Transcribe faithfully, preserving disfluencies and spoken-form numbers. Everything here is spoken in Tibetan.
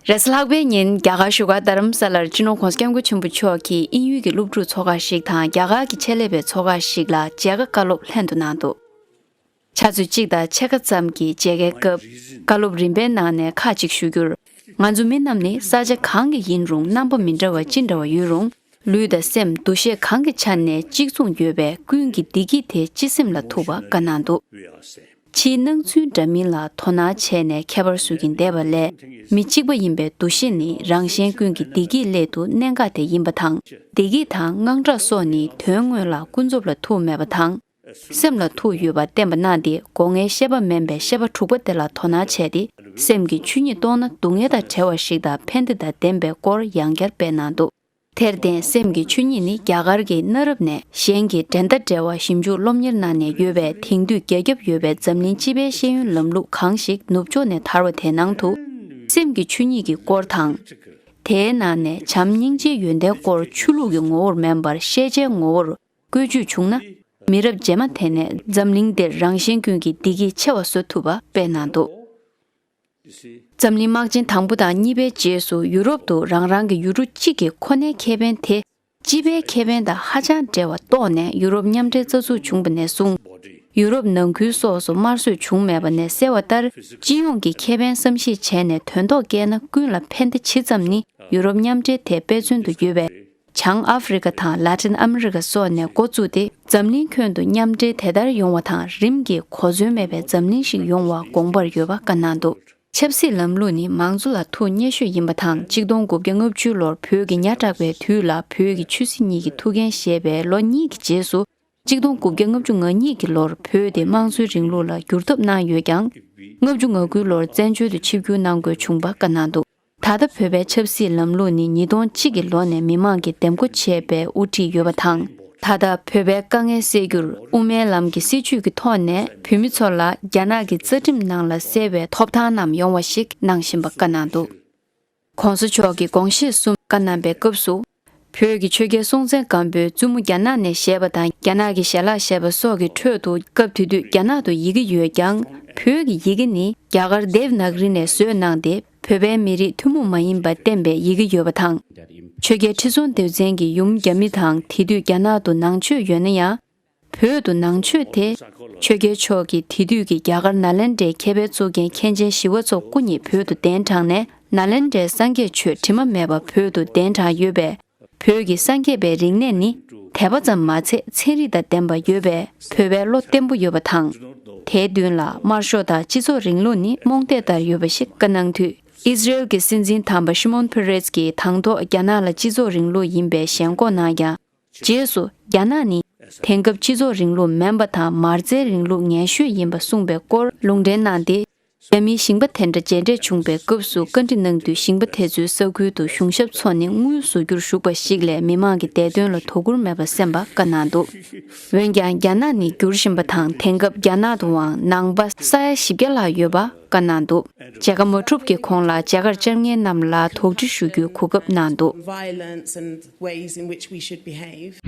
རེས་གཟའ་ལྷག་པའི་ཉིན་རྒྱ་གར་བཞུགས་སྒར་རྡ་རམ་ས་ལར་སྤྱི་ནོར་༧གོང་ས་༧སྐྱབས་མགོན་ཆེན་པོ་མཆོག་གིས་དབྱིན་ཡུལ་གྱི་སློབ་ཕྲུག་ཚོགས་ཁག་ཞིག་དང་རྒྱ་གར་གྱི་ཆེད་ལས་པའི་ཚོགས་ཁག་ཞིག་ལ་མཇལ་ཁ་བཀའ་སློབ་ལྷན་དུ་གནང་འདུག་ཕྱག་ཚོད་གཅིག་དང་ཕྱེད་ཀ་ཙམ་གྱི་མཇལ་ཁའི་སྐབས། བཀའ་སློབ་རིམ་པའི་ནང་ནས་ཁག་ཅིག་ཞུ་རྒྱུར། ང་ཚོ་མི་རྣམས་ནི་ས་ཆ་གང་གི་ཡིན་རུང་རྣམ་པ་མི་འདྲ་བ་ཅི་འདྲ་བ་ཡོད་རུང་། ལུས་དང་སེམས་འདུ་ཤེས་གང་གི་ཆ་ནས་གཅིག་མཚུངས་ཡོད་པས་ཀུན་གྱིས་བདེ་སྐྱིད་དེ་སྤྱི་སེམས་ལ་ཐུག་པ་བཀའ་གནང་འདུག་ཕྱིའི་སྣང་ཚུལ་འདྲ་མིན་ལ་དོ་སྣང་བྱས་ནས་ཁྱད་པར་བཟོ་གིན་བསྡད་པ་ལས། མི་གཅིག་པ་ཡིན་པའི་འདུ་ཤེས་ནི་རང་གཞན་ཀུན་གྱི་བདེ་སྐྱིད་སླད་དུ་གནད་འགག་དེ་ཡིན་པ་དང་། བདེ་སྐྱིད་དང་དངངས་སྐྲག་སོགས་ནི་དོན་དངོས་ལ་ཀུན་རྫོབ་ལ་ཐུག་མེད་པ་དང་། སེམས་ལ་ཐུག་ཡོད་པ་བསྟན་པ་གནང་སྟེ། སྒོ་ལྔའི་ཤེས་པ་དམན་པའི་ཤེས་པ་དྲུག་པ་དེ་ལ་དོ་སྣང་བྱས་ཏེ། སེམས་ཀྱི་ཆོས་ཉིད་རྟོགས་ན་སྡུག་བསྔལ་དང་བྲལ་བ་ཞིག་དང་ཕན་བདེ་དང་ལྡན་པའི་སྐོར་ཡང་བསྐྱར་སྤེལ་གནང་འདུག་དེར་བརྟེན་སེམས་ཀྱི་ཆོས་ཉིད་ནི་རྒྱ་གར་གྱི་གནའ་རབས་ནས་གཞན་གྱི་འགྲན་ཟླ་བྲལ་བ་ཞིབ་འཇུག་སློབ་གཉེར་གནང་ནས་ཡོད་པས། དེང་དུས་རྒྱ་ཁྱབ་ཡོད་པའི་འཛམ་གླིང་སྤྱི་པའི་ཤེས་ཡོན་ལམ་ལུགས་གང་ཞིག་ནུབ་ཕྱོགས་ནས་དར་བ་དེའི་ནང་དུ། སེམས་ཀྱི་ཆོས་ཉིད་ཀྱི་སྐོར་དང་། དེའི་ནང་ནས་བྱམས་སྙིང་རྗེའི་ཡོན་ཏན་སྐོར་ཆོས་ལུགས་ཀྱི་ངོ་བོར་མིན་པར་ཤེས་བྱའི་ངོ་བོར་བཀོལ་སྤྱོད་བྱུང་ན། མི་རབས་རྗེས་མ་དེ་ནས་འཛམ་གླིང་འདིར་རང་གཞན་ཀུན་གྱི་བདེ་སྐྱིད་ཆེ་བ་བཟོ་ཐུབ་པ་སྤེལ་གནང་འདུག་འཛམ་གླིང་དམག་ཆེན་དང་པོ་དང་གཉིས་པའི་རྗེས་སུ་ཡུ་རོབ་ཏུ་རང་རང་གི་ཡུལ་གྲུ་གཅིག་གི་ཁོ་ནའི་ཁེ་ཕན་དེ་སྤྱི་པའི་ཁེ་ཕན་དང་ཧ་ཅང་འབྲེལ་བ་རྟོགས་ནས་ཡུ་རོབ་མཉམ་འབྲེལ་རྩ་འཛུགས་བྱུང་བ་ནས་བཟུང་། ཡུ་རོབ་ནང་ཁུལ་སོགས་སུ་དམར་གསོད་བྱུང་མེད་པ་ནས་གསལ་བ་ལྟར། སྤྱི་ཡོངས་ཀྱི་ཁེ་ཕན་བསམ་གཞིག་བྱས་ནས་དོན་ཐོག་བཀལ་ན་ཀུན་ལ་ཕན་བདེ་ཇི་ཙམ་ནི་ཡུ་རོབ་མཉམ་འབྲེལ་དེ་དཔེ་མཚོན་དུ་ཡོད་པས། བྱང་ཨ་ཧྥེ་རི་ཁ་དང་ལ་ཏིན་ཨ་མི་རི་ཁ་སོགས་ནས་འགོ་བཙུགས་ཏེ། འཛམ་གླིང་ཁྱོན་དུ་མཉམ་འབྲེལ་དེ་ལྟར་ཡོང་བ་དང་རིམ་གྱིས་གོ་མཚོན་མེད་པའི་འཛམ་གླིང་ཞིག་ཡོང་བར་དགོངས་པར་ཡོད་པ་བཀའ་གནང་འདུག་ཆབ་སྲིད་ལམ་ལུགས་ནི་མང་གཙོ་ལ་ཐུགས་མཉེས་ཤོས་ཡིན་པ་དང་། གཅིག་སྟོང་དགུ་བརྒྱ་ལྔ་བཅུ་ལོར་བོད་ཀྱི་ཉ་གྲགས་པའི་དུས་ལ་བོད་ཀྱི་ཆོས་སྲིད་གཉིས་ཀྱི་ཐུགས་འགན་བཞེས་པའི་ལོ་གཉིས་ཀྱི་རྗེས་སུ། གཅིག་སྟོང་དགུ་བརྒྱ་ལྔ་བཅུ་ང་གཉིས་ཀྱི་ལོར་བོད་དེ་དམངས་གཙོའི་རིང་ལུགས་ལ་བསྒྱུར་ཐབས་གནང་ཡོད་ཀྱང་། ལྔ་བཅུ་ང་དགུ་ལོར་བཙན་བྱོལ་དུ་ཆིབས་བསྒྱུར་གནང་དགོས་བྱུང་བ་བཀའ་གནང་འདུག་ད་ལྟ་བོད་པའི་ཆབ་སྲིད་ལམ་ལུགས་ནི་ཉིས་སྟོང་གཅིག་གི་ལོ་ནས་མི་མང་གིས་འདེམས་བསྐོ་བྱས་པས་དབུ་ཁྲིད་ཡོད་པ་དང་། ད་ལྟ་བོད་པའི་དཀའ་ངལ་སེལ་རྒྱུར་དབུ་མའི་ལམ་གྱི་སྲིད་བྱུས་ཀྱི་ཐོག་ནས་བོད་མི་ཚོ་ལ་རྒྱ་ནག་གི་རྩ་ཁྲིམས་ནང་ལ་གསལ་བའི་ཐོབ་ཐང་རྣམས་ཡོང་བ་ཞིག་གནང་བཞིན་པ་བཀའ་གནང་འདུག ༸གོང་ས་མཆོག་གིས་དགོངས་བཞེས་གསུམ་བཀའ་གནང་པའི་སྐབས་སུ། བོད་ཀྱི་ཆོས་རྒྱལ་སྲོང་བཙན་སྒམ་པོས་བཙུན་མོ་རྒྱ་ནག་ནས་བཞེས་པ་དང་། རྒྱ་ནག་གི་ཞལ་ལག་བཞེས་པ་སོགས་ཀྱི་ཁྲོད་དུ། སྐབས་དེ་དུས་རྒྱ་ནག་ཏུ་ཡི་གེ་ཡོད་ཀྱང་། བོད་ཀྱི་ཡི་གེ་ནི་རྒྱ་གར་དེབ་ནག་རི་ནས་བཟོས་གནང་སྟེ། བོད་པའི་མི་རིགས་ཐུན་མོང་མ་ཡིན་པ་བསྟན་པའི་ཡི་གེ་ཡོད་པ་དང་། ཆོས་རྒྱལ་ཁྲི་སྲོང་ལྡེ་བཙན་གྱི་ཡུམ་རྒྱ་མི་དང་། དེ་དུས་རྒྱ་ནག་ཏུ་ནང་ཆོས་ཡོད་ན་ཡང་། བོད་དུ་ནང་ཆོས་དེ་ཆོས་རྒྱལ་མཆོག་གིས་དེ་དུས་ཀྱི་རྒྱ་གར་ནཱ་ལེནྡྲའི་མཁས་པའི་གཙུག་རྒྱན་མཁན་ཆེན་ཞི་བ་འཚོ་སྐུ་ཉིད་བོད་དུ་གདན་དྲངས་ནས། ནཱ་ལེནྡྲའི་སངས་རྒྱས་ཆོས་དྲི་མ་མེད་པ་བོད་དུ་གདན་དྲངས་ཡོད་པས། བོད་ཀྱི་སངས་རྒྱས་པའི་རིག་གནས་ནི་དད་པ་ཙམ་མ་ཚད་ཚན་རིག་དང་ལྡན་པ་ཡོད་པས། བོད་པའི་བློ་བརྟན་པོ་ཡོད་པ་དང་། དེའི་མདུན་ལ་དམར་ཤོག་དང་སྤྱི་ཚོགས་རིང་ལུགས་ནི་རྨོངས་དད་ལྟར་ཡོད་པ་ཞིག་བཀའ་གནང་དུས། ཨི་ཟི་རེལ་གྱི་སྲིད་འཛིན་དམ་པ་ཤི་མོན་ཕེ་རེས་ཀྱིས་དང་ཐོག་རྒྱ་ནག་ལ་སྤྱི་ཚོགས་རིང་ལུགས་ཡིན་པའི་ཞེན་ཁོག་གནང་ཀྱང་། རྗེས་སུ་རྒྱ་ནག་ནི་དེང་སྐབས་སྤྱི་ཚོགས་རིང་ལུགས་མིན་པ་དང་། མ་རྩའི་རིང་ལུགས་ངན་ཤོས་ཡིན་པ་གསུངས་པའི་སྐོར་ལུང་འདྲེན་གནང་སྟེ། རྒྱ་མིའི་ཞིང་པ་དེ་འདྲ་མཇལ་འཕྲད་བྱུང་པའི་སྐབས་སུ་བཀའ་འདྲི་གནང་དུས། ཞིང་པ་དེ་ཚོའི་ས་ཁུལ་དུ་གཞུང་ཞབས་ཚོ་ནི་དངུལ་བཟོ་རྒྱུར་ཞུགས་པ་ཞིག་ལས་མི་མང་གི་བདེ་དོན་ལ་དོ་ཁུར་མེད་པ་གསན་པ་བཀའ་གནང་འདུག་འོན་ཀྱང་རྒྱ་ནག་ནི་འགྱུར་བཞིན་པ་དང་། དེང་སྐབས་རྒྱ་ནག་ཏུའང་ནང་པ་ས་ཡ་བཞི་བརྒྱ་ལྷག་ཡོད་པ་བཀའ་གནང་འདུག་མཇལ་ཁ་མ་གྲུབ་ཀྱི་གོང་ལ་མཇལ་ཁར་བཅར་མཁན་རྣམས་ལ་དོགས་འདྲི་ཞུ་རྒྱུའི་གོ་སྐབས་གནང་འདུག violence and ways in which we should behave.